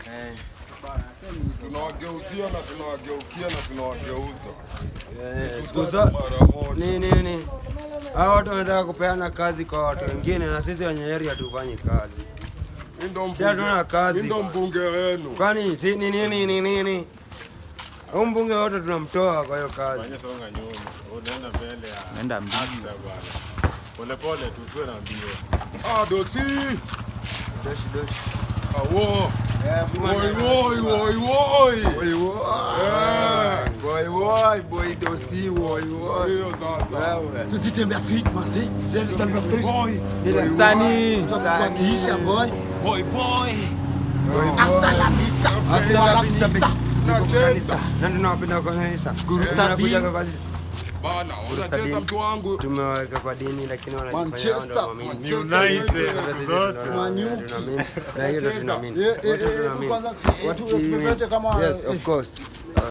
Eh. Tunawageuzia na tunawageukia na tunawageuza. Eh, siku zote Mara moja. ni nini? Hao watu wanataka kupeana kazi kwa watu wengine na sisi wenye area hatufanyi kazi. Mimi ndo Si hatuna mbunge. kazi. Mimi ndo mbunge wenu. Kwani si ni nini ni nini? Huyu mbunge wote tunamtoa kwa hiyo kazi. Fanya songa nyuma. Unaenda mbele ya Naenda mbio. actor bwana. Pole pole tu, usiwe na mbio. Ah, dosi. Doshi doshi. Awo. Woi woi woi woi. Woi woi. Eh. Woi woi boy dosi woi woi. Hiyo sasa. Wewe. Tusitembea street manze. Siwezi tembea street. Bila Msanii. Tutakuwa boy. Boy boy. Hasta la vista. Hasta la vista, Vista. Nacheza. Na tunawapenda kwa kanisa. Guru Tunakuja Sabini. kwa kanisa. Bana, unacheza mtu wangu. Tumewaweka kwa dini lakini wanajifanya wao ndio Manchester. waamini. Manchester United United. siku zote. Manyuki. Na hiyo ndio tunaamini. Eh, eh, Wote eh, tunaamini. kwanza, What tu- do you mean? tupepete kama, Yes, of course.